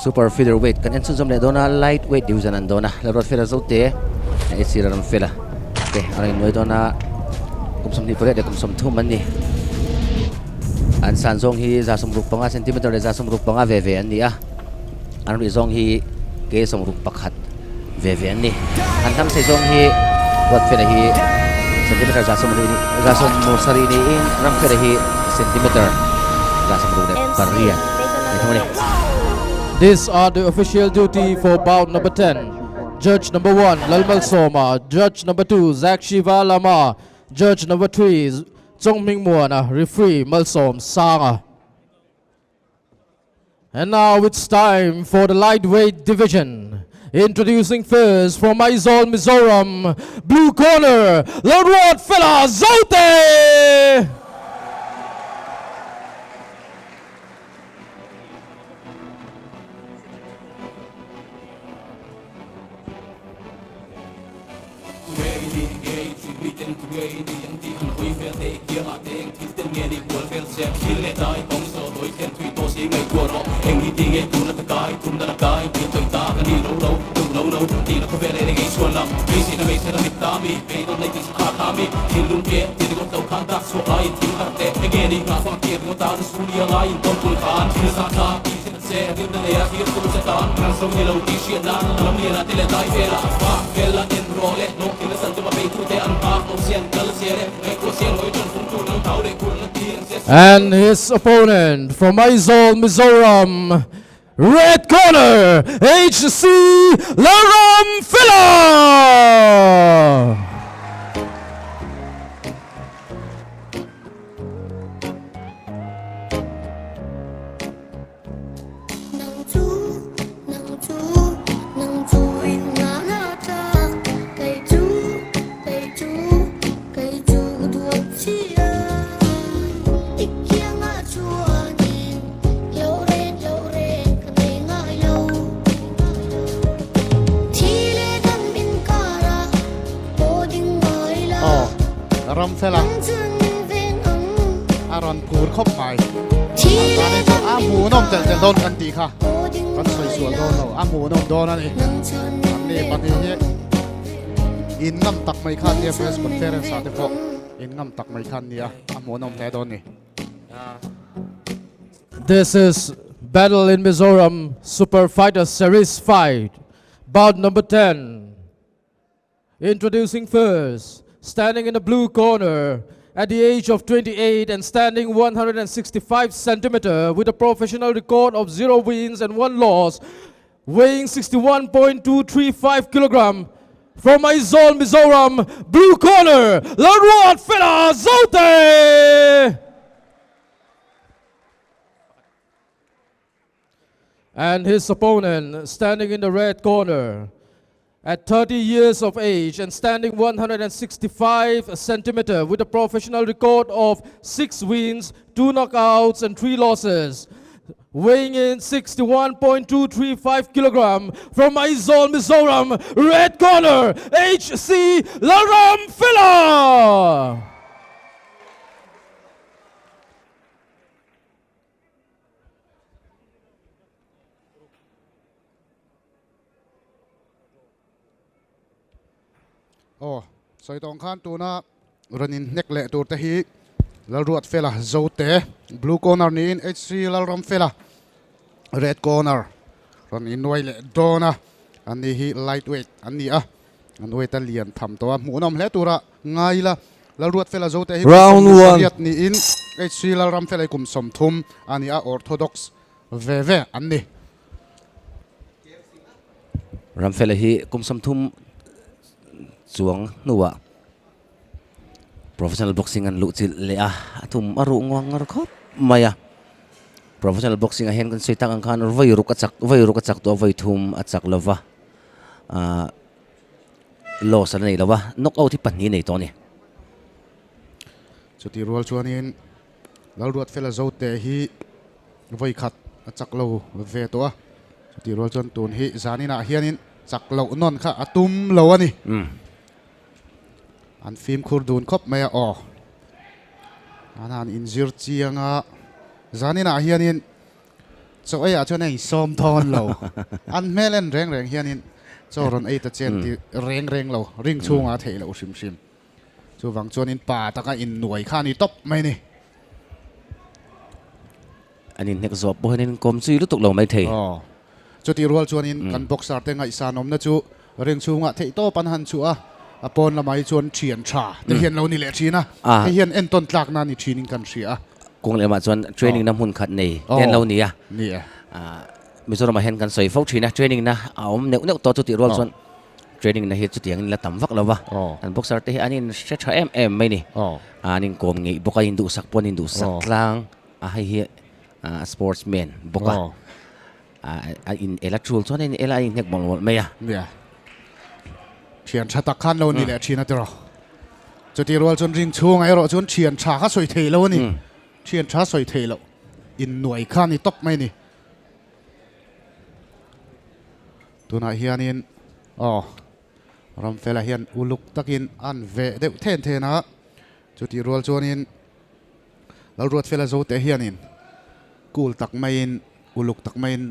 Super featherweight kan en chhunzawm leh dawn a, lightweight division an dawn a, Lalruatfela Zote a sir a rawn fel a, te a rawn innuai dawn a, kum 28 leh kum 30 an ni. An san zawng hi 65 centimeter leh 65 ve ve an ni a, an rih zawng hi ke 61 ve ve an ni. An hnam sei zawng hi Ruatfela hi centimeter 170 niin Ramfela hi centimeter 68 ni thung a ni. These are the official duty for bout number 10. Judge number 1, Lalmalsawma. Judge number 2, Zach Shiva Lama. Judge number 3, Chongming Muana. Referee, Malsawm Sanga. And now it's time for the lightweight division. Introducing first from Aizawl, Mizoram, blue corner, Lalruatfela Zote! And his opponent from Aizawl, Mizoram, red corner, HC Lalramfela! Aw, Ramfela a rawn phur khawp mai. An tan hi chu a hmuhnawm telh telh dawn kan tih kha kan sawi sual dawn lo, a hmuhnawm dawn a ni. An ni pahnih hi in ngam tak mai kha an nia press conference ah te pawh in ngam tak mai kha an nia, a hmuhnawm hle dawn a ni. This is Battle in Mizoram Super Fighter Series Fight, bout number 10. Introducing first, standing in the blue corner at the age of 28 and standing 165 centimeter with a professional record of 0 wins and 1 loss, weighing 61.235 kilogram, from Aizawl, Mizoram, blue corner, Lalruatfela Zote! And his opponent, standing in the red corner, at 30 years of age and standing 165 centimeter with a professional record of 6 wins, 2 knockouts and 3 losses, weighing in 61.235 kilogram from Aizawl, Mizoram, red corner, HC Lalramfela! Aw, sawi tawng khan tuna rawn inhnek leh tur te hi Lalruatfela Zote, blue corner niin HC Lalramfela, red corner rawn innuai leh dawn a, an ni hi lightweight an ni a, an weight a lian tham tawh a, hmuhnawm hle tura ngai ila. Lalruatfela Zote hi kum Round one. 28 niin HC Lalramfela hi kum 30 a ni a, Orthodox ve ve an ni. Ramfela hi kum 30 chuang hnuah professional boxing an luh chilh leh a, a tum a ruh nguang ngar khawp mai a. Professional boxing ah hian kan sawi tak ang khan vawi ruk a chak, vawi ruk a chak tawh a, vawi thum a chak lova, ah. Loss an nei lo a, knock out hi pahnih nei tawh a ni. Chutih rual chuanin Lalruatfela Zote hi vawi khat a chak lo ve tawh a, chutih rual chuan tun hi zaninah hianin chak loh nawn kha a tum lo a ni. An fimkhur dun khawp mai a, aw an han inzir chiang a, zaninah hianin. Chaw eiah chuan a insawm dawn lo. An hmel en reng reng hianin chaw rawn ei ta chen ti reng reng lo, ring chhungah a theih loh hrim hrim. Chuvang chuanin pa taka innuai kha a ni tawp mai a ni. An inhnek zawh pawh hian in kawm zui lutuk lo mai thei. Aw. Chutih rual chuanin kan boxer te ngaihsanawmna chu ring chhungah theihtawp an han chhuah a, a pawn lamah hi chuan thian tha te hian lo ni leh thin a, hei hian entawn tlakna a ni thinin kan hria a. Kawng lehlamah chuan training na hmun khat nei te an lo ni a. Ni e. Mizoramah hian kan sawi fo thin a, training na a awm neuh neuh tawh chutih rual chuan training na hi chutiangin la tam vak lo va, kan boxer te hi an inhre tha em em mai ni. An inkawm ngeih bawk a, induhsak pawh an induhsak tlang a, hei hi sportsman bawk a. A in el a tul chuan a in el a, a inhnek mawlh mawlh mai a. Nia. Thian tha tak khan lo ni leh thin a tiraw. Chutih rual chuan ring chhungah erawh chuan thian tha kha sawi thei lo a ni. Thian tha sawi thei loh innuai kha a ni tawp mai a ni. Tunah hianin aw Ramfela hian uluk takin an veh deuh then then a. Chutih rual chuanin Lalruatfela Zote hianin cool tak maiin uluk tak maiin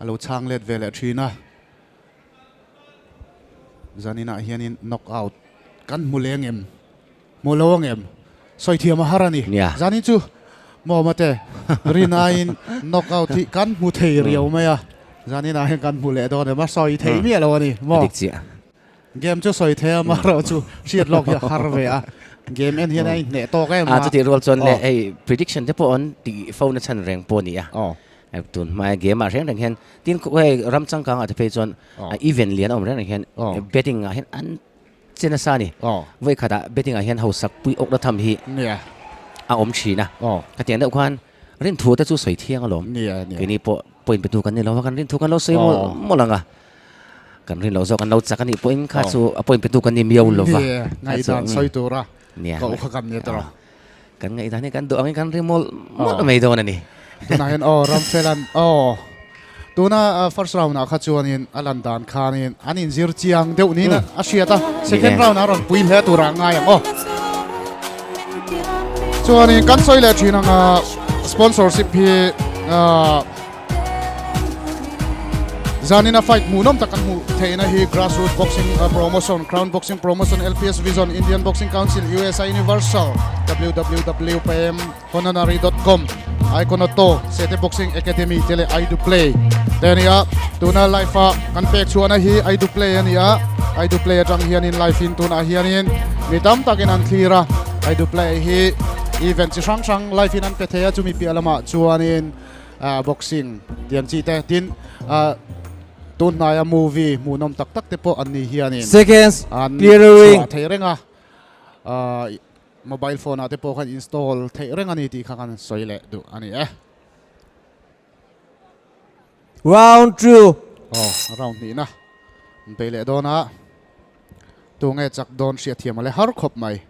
a lo chhang let ve leh thin a. Zaninah hianin knock out kan hmu leng em? Hmu lo ang em? Sawi thiam a har a ni. Zanin chu maw mate rinaiin knock out hi kan hmu thei riau mai a. Zaninah hian kan hmu leh dawn em a sawi thei miah lo a ni maw? Game chu sawi thei a, amaherawh chu hriat lawk hi a har ve a. Game en hian a inhneh tawk em a. Chutih rual chuan leh hei prediction te pawh an tih fo na chhan reng pawh a ni a. Tun hmaia game ah reng reng hian tin hei ram changkang ah te phei chuan event lian a awm reng reng hian betting ah hian an che nasa a ni. Vawi khatah betting ah hian hausak pui awk na tham hi a awm thin a. Khatiang deuh khan rinthu te chu sawi thiang alawm. Keini pawh point pe tu kan ni lo va, kan rinthu kan lo sawi mawlh mawlh ang a. Kan rin loh zawk an lo chak a nih pawhin kha chu a point pe tu kan ni miau lo va. Nia, ngaihdan sawi tura koh kha kan ni tawh. Kan ngaihdan hi kan duh angin kan ri mawlh mawlh mai dawn a ni. Tunah hian aw Ramfelan aw tuna first round ah kha chuanin a lan dan khanin an inzir chiang deuh niin a hriat a, second round ah rawn pui hle turah a ngai ang aw. Chuanin kan sawi leh thin anga sponsorship hi Zanina fight hmuhnawm tak kan hmuh theihna hi Grassroots Boxing Promotion, Crown Boxing Promotion, LPS Vision, Indian Boxing Council, USA Universal, www.pmhononary.com, Iconoto, Sete Boxing Academy te leh I Do Play te a ni a. Tuna live a kan pek chhuahna hi I Do Play a ni a. I Do Play atang hianin live in tunah hianin mi tam takin an thlir a. I Do Play hi event chi hrang hrang live in an pe thei a, chumi piah lamah chuanin Boxing tiang chi te tin tun hnaia movie hmuhnawm tak tak te pawh an ni hianin Seconds an clearing. chhuah thei reng a, mobile phone ah te pawh khan install theih reng a ni tih kha kan sawi leh duh a ni e. Round 2. Aw round hnihna an bei leh dawn a, tunge chak dawn hriatthiam a le har khawp mai.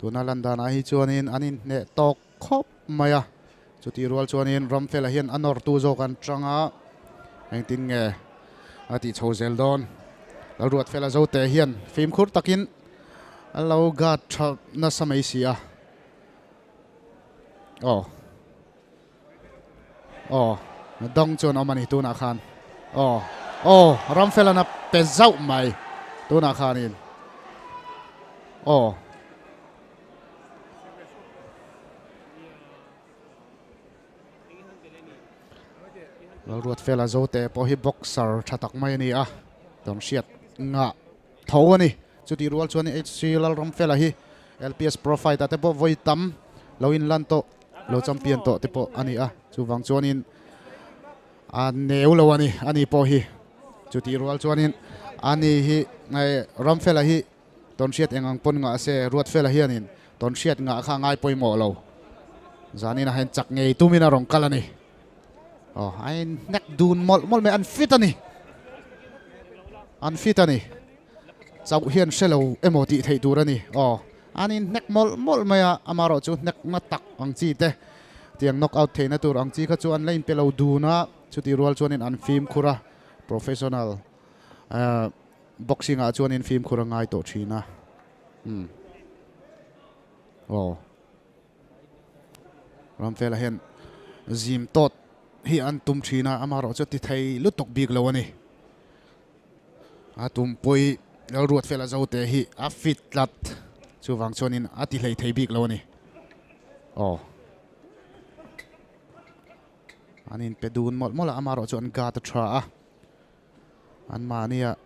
Tuna lan danah hi chuanin an inhneh tawk khawp mai a, chutih rual chuanin Ramfela hian a nawrtu zawk an tang a, engtin nge a tih chho zel dawn. Lalruatfela Zote hian fimkhur takin a lo guard tha nasa mai si a. Aw. Aw, dawng chuan awm a ni tunah khan. Aw, aw, Ramfela'n a pe zauh mai tunah khanin. Aw. Lalruatfela Zote pawh hi boxer tha tak mai a ni a, tawnhriat ngah tho a ni. Chutih rual chuan HC Lalramfela hi LPS Pro Fight ah te pawh vawi tam lo inlan tawh, lo champion tawh te pawh a ni a. Chuvang chuanin a neu lo a ni, a ni pawh hi. Chutih rual chuanin a ni hi Ramfela hi Tawnhriat eng ang pawn ngah se, Ruatfela hianin tawnhriat ngah kha a ngai pawimawh lo. Zanin ah hian chak ngei tumin a rawn kal a ni. Aw, a inhnek dun mawlh mawlh mai, an fit a ni. An fit a ni. Chauh hian hre lo emaw tih theih tur a ni. Aw, an inhnek mawlh mawlh mai a, amaherawh chu hnek na tak ang chi te, tiang knock out theihna tur ang chi kha chu an la inpe lo dun a, chutih rual chuanin an fimkhur a, professional Boxing ah chuanin fimkhur a ngai tawh thin a. Umm. Aw. Ramfela hian zim tawt hi an tum thin a, amaherawhchu ti thei lutuk bik lo a ni. A tumpui Lalruatfela Zote hi a fit tlat, chuvang chuanin a ti hlei thei bik lo a ni. Aw. An inpe dun mawlh mawlh a, amaherawhchu an guard a tha a, anmahnia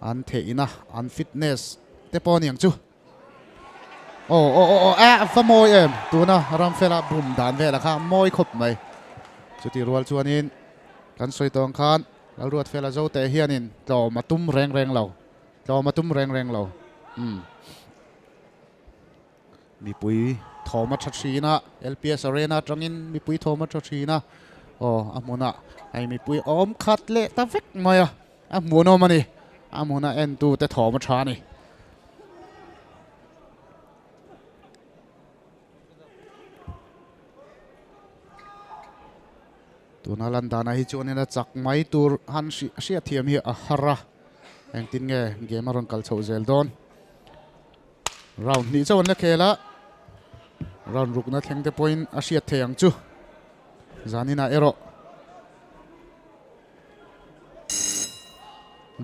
an theihna, an fitness te pawh a ni ang chu. Aw aw aw aw eh va mawi em tuna Ramfela bum dan velah kha mawi khawp mai. Chutih rual chuanin kan sawi tawng khan Lalruatfela Zote hianin tlawm a tum reng reng lo, tlawm a tum reng reng lo. Umm. Mipui thawm a tha thin a, LPS Arena atangin mipui thawm a tha thin a, aw a hmunah hei mipui awm khat leh ta vek mai a, a hmuhnawm a ni, a hmuna entute thawm a tha a ni. Tuna lan danah hi chuanin a chak mai tur han hriatthiam hi a har a, engtin nge game a rawn kal chhoh zel dawn. Round hnih chauh an la khel a, round rukna thleng te pawhin a hriat thei ang chu. Zaninah erawh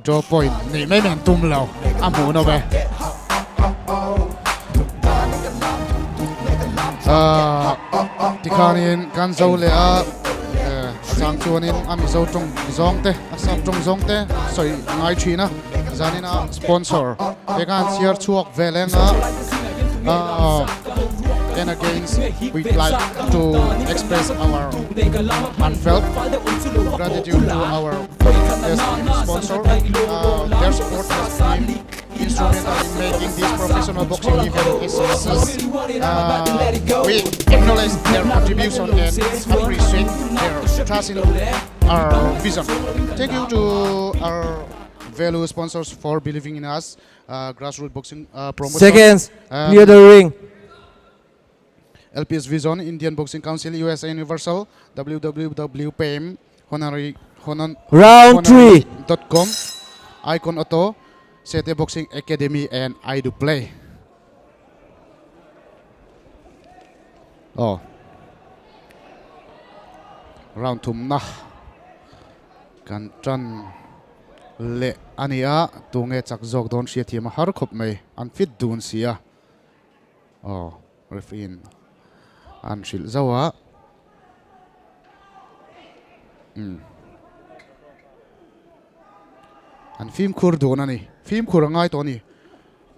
draw point nih mai mai an tum lo, a hmuh nawm e. Tikhanin kan zo leh a, a chang chuanin a Mizo tawng zawng te, a sap tawng zawng te sawi ngai thin a. Zanina sponsor te khan chhiar chhuak ve leng a and against we'd like to express our heartfelt gratitude to our esteemed sponsor uh, their support has been instrumental in making this professional boxing event a success uh, we acknowledge their contribution and appreciate their trust in our vision thank you to our value sponsors for believing in us uh, grassroots boxing uh, promotion Seconds, clear the ring. LPS Vision, Indian Boxing Council, USA Universal, www.pam, honori, honon, Round 3. dot com, Icon Auto, Sete Boxing Academy, and I Do Play. Oh. Round thumna kan tan leh a ni a, tunge chak zawk dawn hriatthiam a har khawp mai, an fit dun si a. Aw, referee in an hrilh zauh a. Umm. An fimkhur dun a ni, fimkhur a ngai tawh a ni,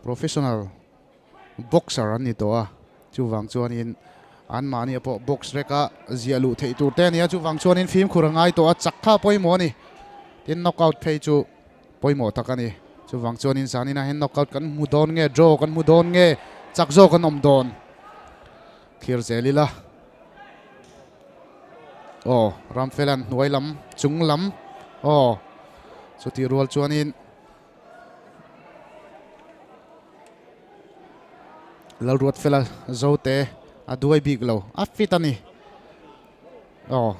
professional. Boxer an ni tawh a, chuvang chuanin anmahni pawh box reka ziah luh theih tur te a ni a, chuvang chuanin fimkhur a ngai tawh a, chak kha a pawimawh a ni. Tin, knockout phei chu pawimawh tak a ni. Chuvang chuanin zaninah hian knockout kan hmu dawn nge, draw kan hmu dawn nge, chak zawk an awm dawn? Thlir zel ila. Aw, Ramfela'n hnuai lam, chung lam, aw, chutih rual chuanin. Lalruatfela Zote a duai bik lo a fit a ni aw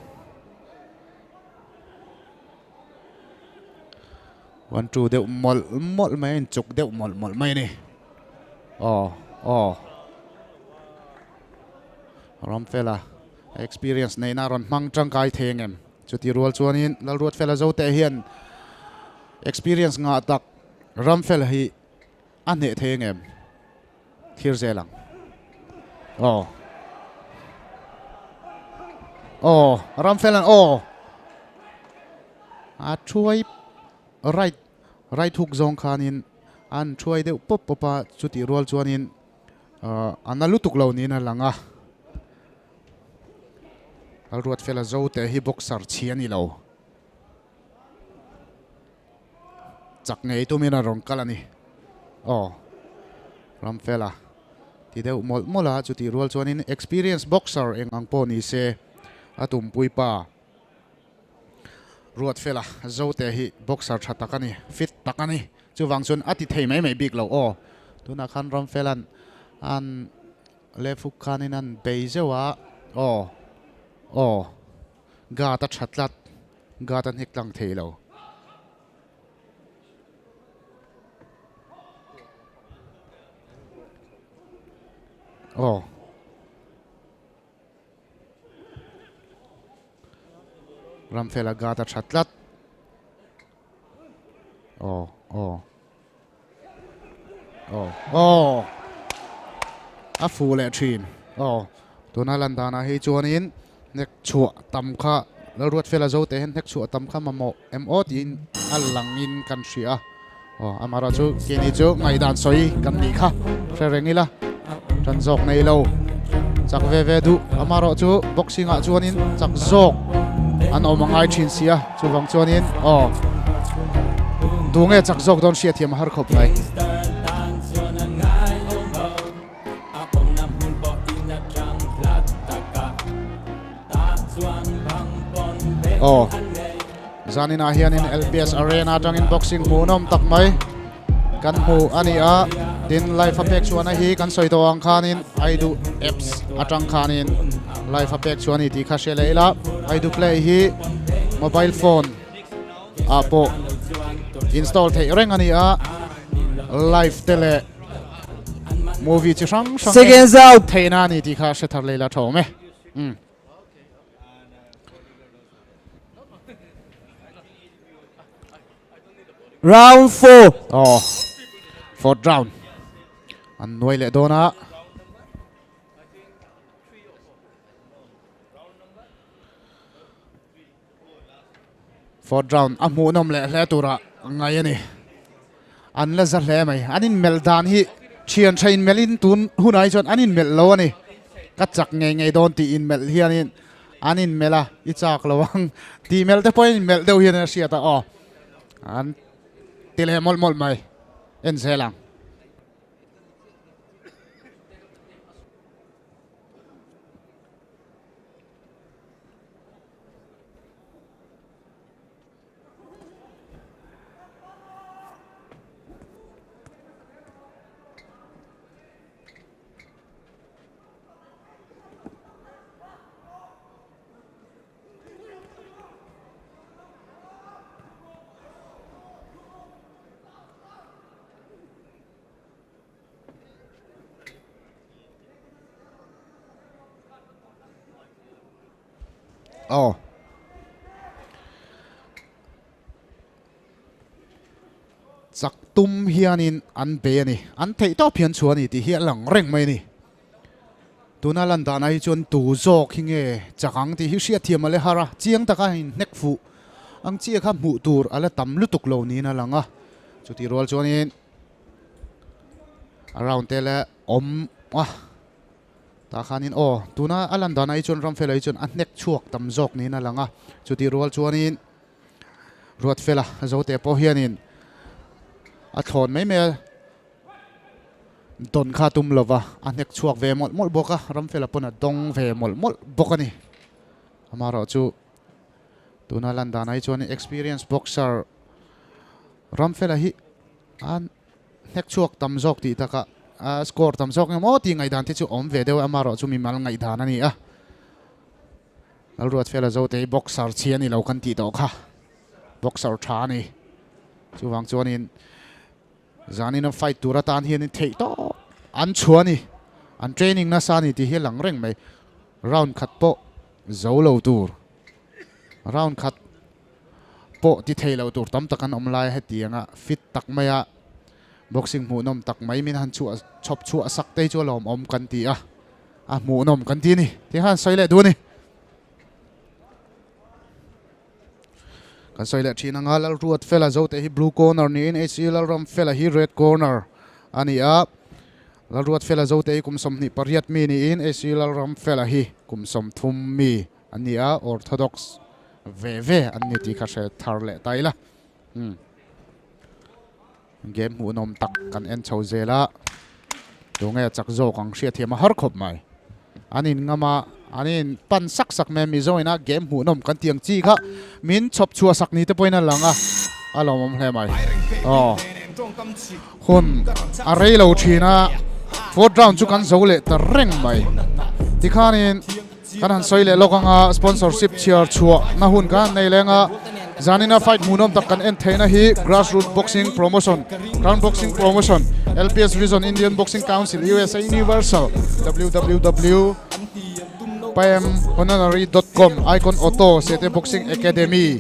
one two deuh mawlh mawlh mai a inchuk deuh mawlh mawlh mai a ni aw aw Ramfela experience neihna a rawn hmang tangkai thei ang em chuti rual chuanin Lalruatfela Zote hian Experience ngah tak Ramfel hi a hneh thei ang em? Thlir zel ang. Aw. Aw, Ramfel an aw. A thuai right right hook zawng khanin an thuai deuh pawp pawp a, chutih rual chuanin a na lutuk lo niin a lang a. Lalruatfela Zote hi boxer chhi a ni lo. Chak ngei tumin a rawn kal a ni. Aw, Ramfela ti deuh mawlh mawlh a, chutih rual chuanin experience boxer eng ang pawh ni se a tumpui pa Ruatfela Zote hi boxer tha tak a ni, fit tak a ni. Chuvang chuan a ti thei mai mai bik lo. Aw, tunah khan Ramfela'n an left hook khanin an bei zeuh a, aw, aw. Guard a tha tlat, guard a hnek tlang thei lo. Aw. Ramfela guard a tha tlat. Aw aw aw aw a fu leh thin aw tuna lan danah hi chuanin hnek chhuah tam kha Lalruatfela zo te hian hnek chhuah tam kha mamawh em aw tiin a langin kan hria a aw amaherawh chu keini chu ngaihdan sawi kan nih kha hre reng ila tan zawk nei lo chak ve ve duh amaherawh chu boxing ah chuanin chak zawk an awm a ngai thin si a chuvang chuanin aw duh nge chak zawk dawn hriat thiam a har khawp mai. Aw zaninah hianin LPS Arena atangin boxing hmuhnawm tak mai kan hmu a ni a tin live a pek chhuahna hi kan sawi tawh ang khanin Aidu apps atang khanin live a pek chhuah a ni tih kha hria leh ila Aidu play hi mobile phone ah pawh install theih reng a ni a live te leh movie chi hrang hrang Seconds out. Theihna a ni tih kha hre thar leila tha awm e. Um. Round 4. Oh. Fourth round. An nuai leh dawn a. Fourth round a hmuhnawm leh hle tura ngai a ni. An la za hle mai. An inmelh dan hi thian tha inmelhin tun hunah hi chuan an inmelh lo a ni. Ka chak ngei ngei dawn tih inmelh hianin an inmelh a, i chak lo ang tih melh te pawhin inmelh deuh hian a hriat a aw. An ti leh mawlh mawlh mai. En zel ang. Aw. Chak tum hianin an bei a ni. An theih tawp hian chhuah a ni tih hi a lang reng mai a ni. Tuna lan danah hi chuan tu zawk hi nge chak ang tih hi hriatthiam a le har a, chiang taka inhnek fuh ang chiah kha hmuh tur a la tam lutuk lo niin a lang a. Chutih rual chuanin a round te la awm a. Tah khanin aw, tuna a lan danah hi chuan Ramfela hi chuan a hnek chhuak tam zawk niin a lang a, chutih rual chuanin Ruatfela Zote pawh hianin a thlawn mai mai a, dawn kha a tum lova, a hnek chhuak ve mawlh mawlh bawk a, Ramfela pawn a dawng ve mawlh mawlh bawk a ni. Amaherawhchu tuna lan danah hi chuanin experience boxer Ramfela hi a Hnek chhuak tam zawk tih takah a score tam zawk emaw tih ngaihdan te chu awm ve deuh a, amaherawh chu mimal ngaihdan a ni a. Lalruatfela Zote hi boxer chhi a ni lo kan tih tawh kha, boxer tha a ni. Chuvang chuanin zanin a fight tur atan hianin theih tawp an chhuah a ni, an training nasa a ni tih hi a lang reng mai. Round khat pawh zo lo tur, round khat pawh ti thei lo tur tam tak an awm lai a hetianga fit tak maia boxing hmuhnawm tak mai min han chhuah chhawp chhuah sak te hi chu a lawmawm kan ti a, a hmuhnawm kan ti a ni tih khan sawi leh duh a ni. Kan sawi leh thin anga Lalruatfela Zote hi blue corner niin HE Lalramfela hi red corner a ni a, Lalruatfela Zote hi kum 28 mi niin HE Lalramfela hi kum 30 mi An ni a, Orthodox ve ve an ni tih kha hre thar leh ta ila. Umm. Game hmuhnawm tak kan en chho zel a, tunge chak zawk ang hriatthiam a har khawp mai. An in ngam a, an in pan sak sak mai a, Mizo ina game hmuhnawm kan tih ang chi kha min chhawp chhuah sak ni te pawhin a lang a, a lawmawm hle mai. Aw. Hun a rei lo thin a, fourth round chu kan zo leh ta reng mai. Tikhanin. Kan han sawi leh lawk anga sponsorship chhiar chhuah na hun kan han nei leng a, zanina fight hmuhnawm tak kan en theihna hi Grassroot Boxing Promotion, Crown Boxing Promotion, LPS Vision, Indian Boxing Council, USA Universal, www. Pam Hononary dot com, Icon Auto, Sete Boxing Academy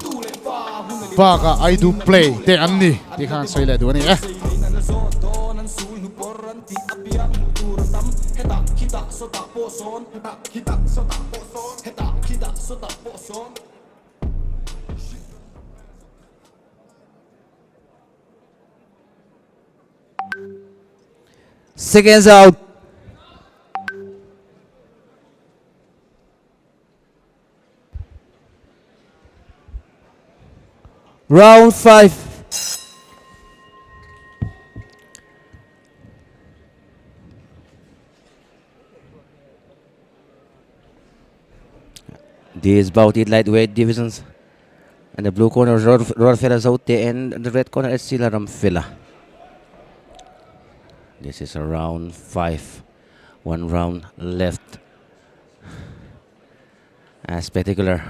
bakah I Do Play te an ni tih kha an sawi leh duh a ni e. Seconds out. Round 5. This bout is lightweight divisions. And the blue corner is Ruatfela Zote and the red corner is Sila Ramfela. This is a round 5. One round left. Spectacular.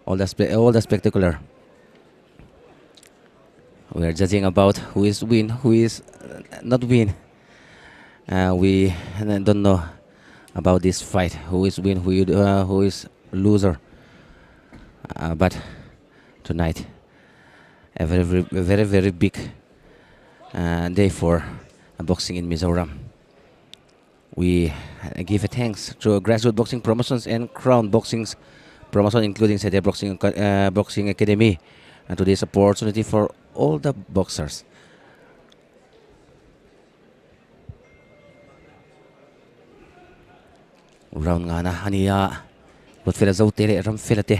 All the spectacular. We are judging about who is win, who is not win. We don't know about this fight, who is win, who is loser. But tonight, a very, very, very, very big day for boxing in Mizoram. We give a thanks to Grassroots Boxing Promotions and Crown Boxing's promotion, including Sete Boxing Academy, and to this opportunity for all the boxers. Round nga na ania Ruatfela Zote leh Ramfela te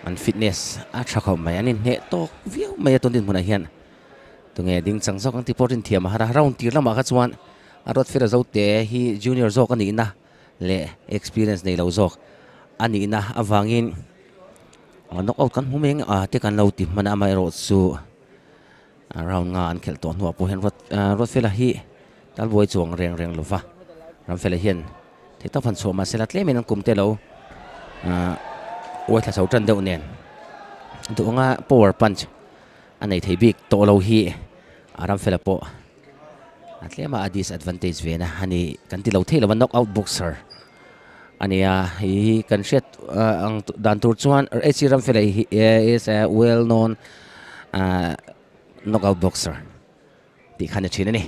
an fitness a tha khawp mai an inhneh tawk viau mai a tun dinhmunah hian tunge ding chang zawk ang tih pawh rin thiam a har a round tir lamah kha chuan a Ruatfela Zote hi junior zawk a nihna leh experience nei lo zawk a nihna avangin knock out kan hmu mai ang a te kan lo ti hman a amaherawh chu Round nga an khelh tawh hnuah pawh hian Ruatfela hi talbuai chuang reng reng lo va, Ramfela hian thei tawp han chhuah mahse la tlemin an kum te lo uai thla chho tan deuh nen duh anga power punch a nei thei bik tawh lo hi Ramfela pawh a tlema a disadvantage ve na a ni kan ti lo thei lo va, knock out boxer a ni a, hei hi kan hriat ang dan tur chuan HC Ramfela hi is a well known knock out boxer tih kha ni thin a ni.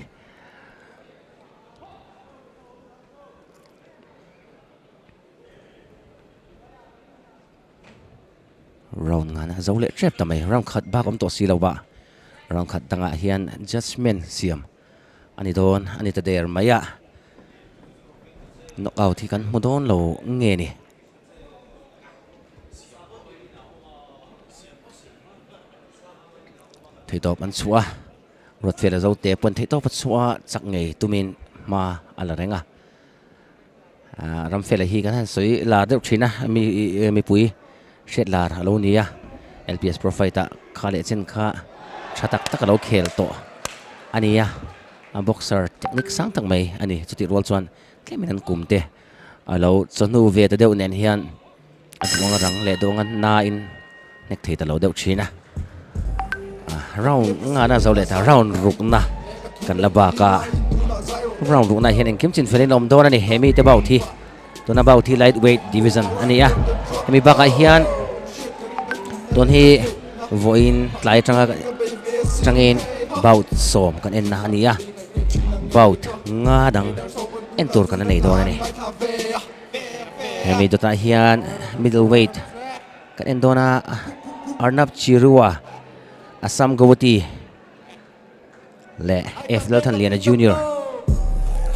Round ngana zo leh tep ta mai, round khat bak awm tawh si lo va, round khat dangah hian judgement siam a ni dawn a ni ta der mai a, knock out hi kan hmu dawn lo nge ni. Theihtawp an chhuah a, Ruatfela Zote pawn theihtawp a chhuah a, chak ngei tumin hma a la reng a. Ramfela hi kan han sawi lar deuh thin a, mi mipui hriat lar a lo ni a, LPS Pro Fight ah kha leh chen kha tha tak tak a lo khel tawh a ni a, a boxer technique sang tak mai a ni, chutih rual chuan tlemin an kum te a lo chawhnu ve ta deuh nen hian a duang a rang leh duang a nain hnek thei ta lo deuh thin a, round ngana zo leh ta round rukna kan la bak a, round rukna hian engkim chin felin a awm dawn a ni, he mite bout hi tuna bout hi light weight division a ni a, hemi bakah hian tun hi vawiin tlai atanga tangin bout sawm kan en na a ni a, bout nga dang en tur kan la nei dawn a ni. Hemi dawtah hian middle weight kan en dawn a, Arnab Chirua, Assam Guwahati leh F Lalthanliana Junior,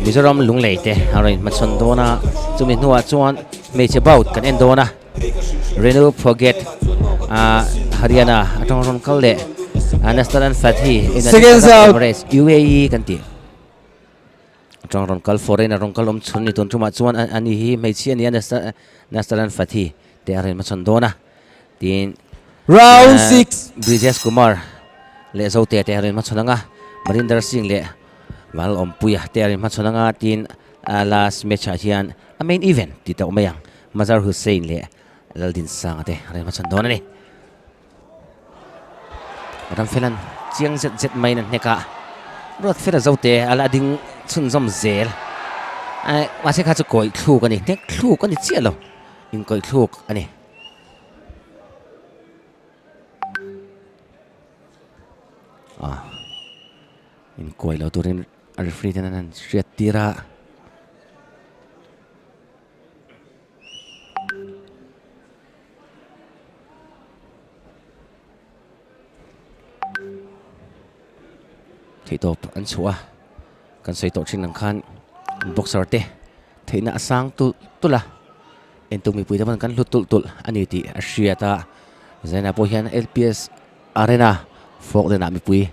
Mizoram Lunglei te a rawn inhmachhawn dawn a, chumi hnuah chuan hmeichhe bout kan en dawn a, Renu Phogat Haryana atang rawn kal leh Nastaran Fathi United Arab Emirates, UAE kan tih. Atang rawn kal foreign a rawn kal awm chhun ni tun tumah chuan ani hi hmeichhia a ni a Nastaran Fathi te a rawn hmachhawn dawn a tiin Round 6. Brijesh Kumar leh Zote te a rawn hmachhawn ang a Marinder Singh leh Val Awmpuia te a rawn hmachhawn ang a tiin last match ah hian a main event ti tawh mai ang Mazhar Hussain leh Laldinsanga te a rawn hmachhawn dawn a ni. Ramfelan chiang zet zet maiin a hnek a, Ruatfela Zote a la ding chhunzawm zel. Mahse kha chu kawih thluk a ni, hnek thluk a ni chiah lo, inkawih thluk a ni. Ah, inkawi lo turin a referee ten an han hriat tir a. Theihtawp an chhuah a, kan sawi tawh thin ang khan boxer te theihna a sang tulh tulh a, entu mipui te pawn kan hlut tulh tulh a ni tih a hriat a, Zaina pawh hian L P S Arena Falkland ah mipui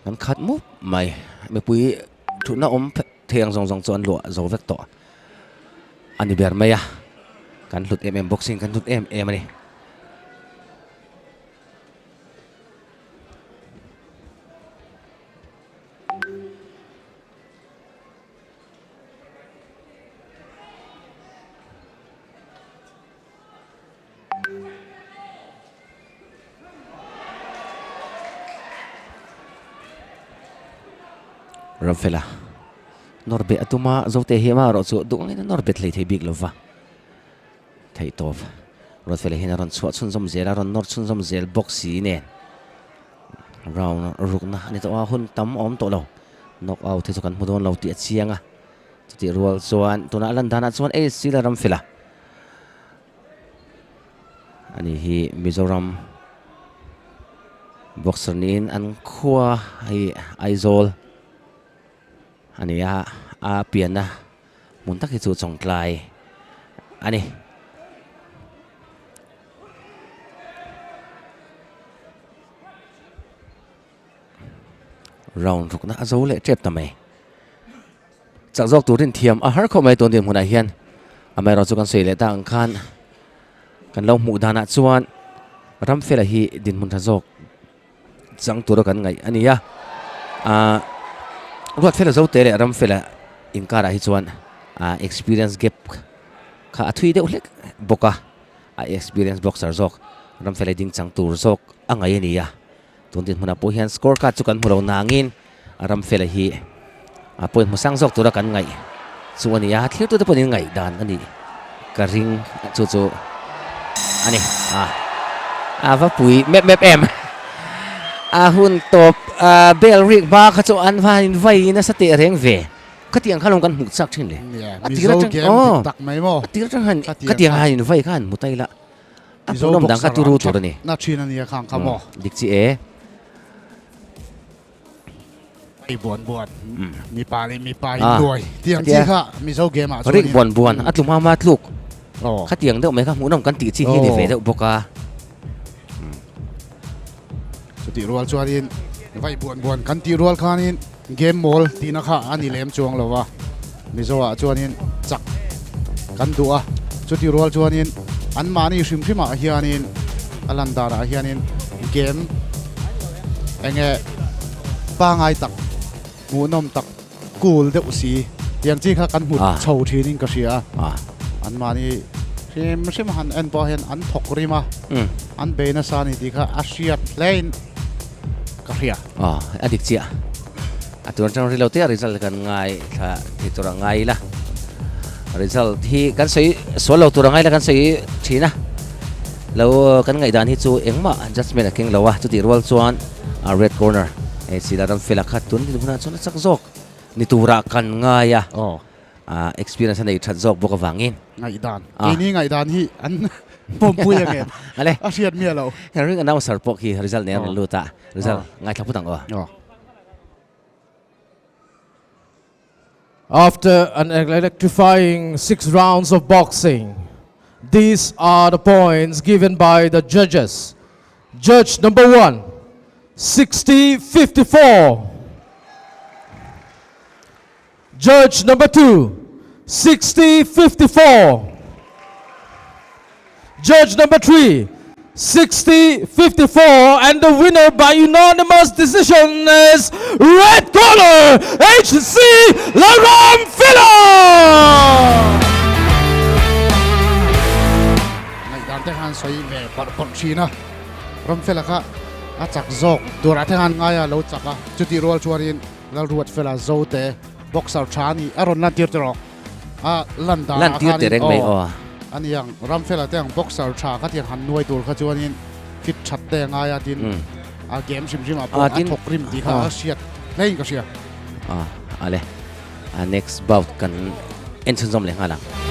kan khat mup mai, mipui thutna awm thei ang zawng zawng chu an luah zo vek tawh a ni ber mai a, kan hlut em em boxing kan hlut em em a ni. Ramfela nawr beh a tum a, Zote hi amaherawh chu duh angin a nawr bet hlei thei bik lo va. Theihtawp Ruatfela hian a rawn chhuah chhunzawm zel a, a rawn nawr chhunzawm zel bawk si nen round rukna a ni tawh a, hun tam a awm tawh lo. Knock out hi chu kan hmu dawn lo tih a chiang a, chutih rual chuan tunah a lan danah chuan AC la Ramfela ani hi Mizoram boxer niin an khua hei Aizawl a ni a, a pianna hmun tak hi chu Chawngtlai a ni. Round rukna a zo leh tep ta mai. Chak zawk turin thiam a har khawp mai tun dinhmunah hian. Amaherawh chu kan sawi leh ta ang khan kan lo hmuh danah chuan Ramfela hi dinhmun tha zawk chang tura kan ngaih a ni a. Ahh Ruatfela Zote leh Ramfela inkarah hi chuan experience gap kha a thui deuh hlek bawk a. A experience boxer zawk Ramfela ding chang tur zawk a ngaih a ni a. Tun dinhmunah pawh hian score card chu kan hmu lo nangin Ramfela hi a point hmu sang zawk tura kan ngaih chu a ni a. Thirtute pawhin in ngaih dan a nih ka ring chu chu a ni. A a va pui mep mep em. A hun tawp bell rik hma kha chu an va in vai nasa teh reng ve. Khatiang kha lawm kan hmuh chak thin le. A tir atang aw a tir atang han khatiang han in vai kha han hmu ta ila. A hmuhnawm dang kha turu tur a ni. Na thin a nia khang kha maw. Dik chi e. Ai buan buan. Mipa leh mipa in nuai. Tiang chi kha Mizo game ah chuan. Rik buan buan a tlu hma hma tluk. Khatiang deuh mai kha hmuhnawm kan tih chi hi ni ve deuh bawk a. Chutih rual chuanin vai buan buan kan tih rual khanin game mawl tihna kha a ni lem chuang lo va, Mizo ah chuanin chak kan duh a, chutih rual chuanin anmahni hrim hrim ah hianin a lan danah hianin game enge pangai tak hmuhnawm tak cool deuh si tiang chi kha kan hmu chho thinin ka hria a, anmahni hrim hrim han en pawh hian an thawk rim a, an bei nasa a ni tih kha a hriat hlein ka hria. Aw, a dik chiah. A tun atang rilo te a result kan ngai thla thei tur a ngai ila. Result hi kan sawi sual lo tur a ngai ila kan sawi thin a. Lo kan ngaihdan hi chu engmah judgement a keng lo a, chutih rual chuan a red corner hei sila ram fela kha tun din hunah chuan a chak zawk ni turah kan ngai a. Ah experience a nei that zawk bawk avangin. Ngaihdan. Keini ngaihdan hi an pawmpui ang em? Ale. A hriat miah lo. Ring announcer pawh khi result nen a rawn lut a. Result ngaithla phut ang aw. After an electrifying 6 rounds of boxing, these are the points given by the judges. Judge number 1, 60-54. Judge number 2, 60-54. Judge number 3, 60-54. And the winner by unanimous decision is red corner, HC Lalramfela! Ngaihdan te khan sawi ve parh parh thin a, Ramfela kha a chak zawk turah te khan ngaia lo chak a, chutih rual chuanin. Lalruatfela Zote boxer tha a ni a rawn lantir te rawh a lan dan ah khanin te reng mai aw ani ang Ramfela te ang boxer tha kha tiang han nuai tur kha chuanin fit that te a ngai a tin a game hrim hrim ah pawh a thawk rim tih kha a hriat hle in ka hria. Ale a next bout kan en chhunzawm leh nghal ang.